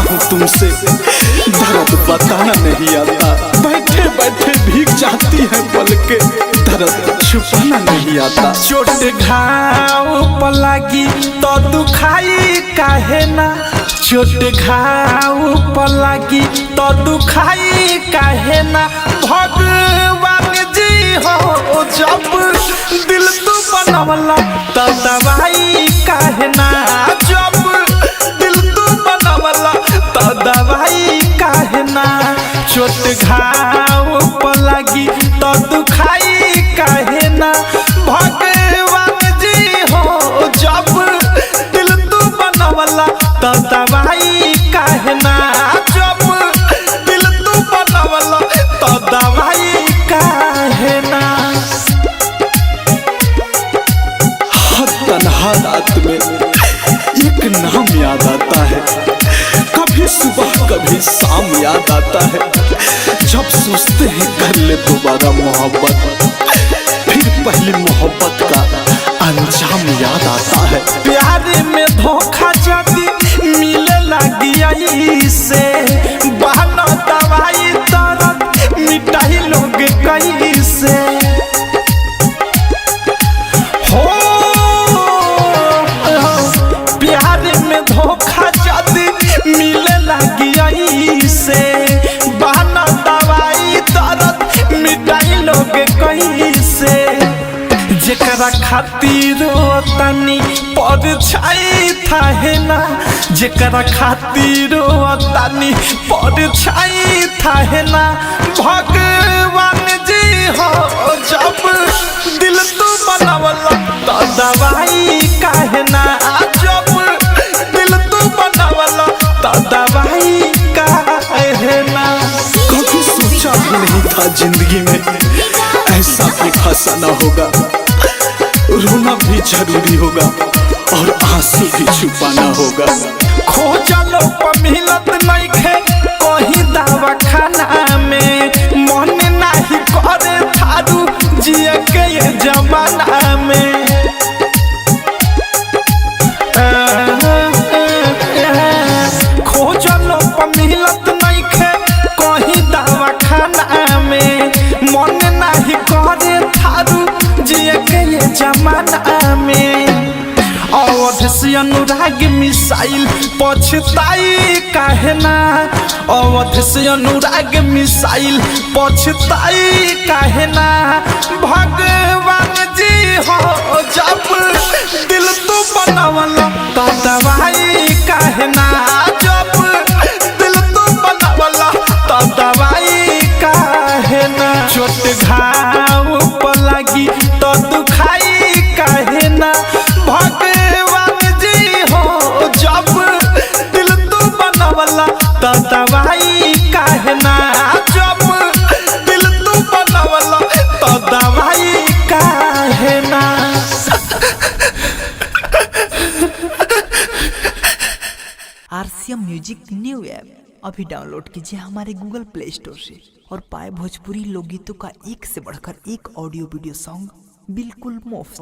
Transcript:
हूँ तुमसे, दर्द बताना नहीं आता। बैठे बैठे भीग जाती है पलके, दर्द छुपाना नहीं आता। चोट घाव पर लागी तो दुखाई काहे ना, चोट घाव पर लागी तो दुखाई काहे ना। भगवान जी हो जब दिल तू बनवला तो दवाई काहे ना, जब दिल तू बनवला तो दवाई काहे ना। चोट घाव पर लागी तो दुखाई काहे ना, भगवान जी हो जब दिल तू बनवला तो दवाई काहे ना, जब दिल तू बनवला तो दवाई काहे ना। हर तन्हा रात में एक नाम याद आता है, कभी सुबह कभी शाम याद आता है। जब सोचते हैं कर ले दोबारा मोहब्बत, फिर पहली मोहब्बत का अंजाम याद आता है। प्यार में धोखा जदी मिले लगी से, बहाना दवाई दर्द मिटाई लोग कैसे हो। प्यार में धोखा जदी मिले लगी से, बहाना दवाई दर्द मिटाई लोग कैसे। जेकरा खातिर तनी परछाई थाहे ना, जेकरा खातिर तनी परछाई थाहे ना। भगवान जी हो जब दिल तू बनवला तो दवाई काहे ना, जब दिल तू बनवला तो दवाई काहे ना। कभी सोचा भी नहीं था जिंदगी में ऐसा भी फंसाना होगा, रोना भी जरूरी होगा और आंसू भी छुपाना होगा। खोजलो पर मिलत नइखे कहीं दवाखाना में, मन नाही करे थारू जिए के ये जमाना में। खोजलो पर मिलत नइखे कहीं दवाखाना में, मन नाही करे थारू जिए के ये जमाना में। अवध से अनुराग मिसाइल पछताई काहे ना, अवध से अनुराग मिसाइल पछताई काहे ना। भगवान जी हो जब दिल तू बनवला तो दवाई काहे ना, जब दिल तू बनवला तो दवाई काहे ना। चोट घाव पर लागी तो दुखाई काहे ना, भगवान जी हो जब दिल तू बनवला तो दवाई काहे ना, जब दिल तू बनवला तो दवाई काहे ना। आरसीएम म्यूजिक न्यू ऐप अभी डाउनलोड कीजिए हमारे गूगल प्ले स्टोर से और पाए भोजपुरी लोकगीतों का एक से बढ़कर एक ऑडियो वीडियो सॉन्ग बिल्कुल मुफ्त।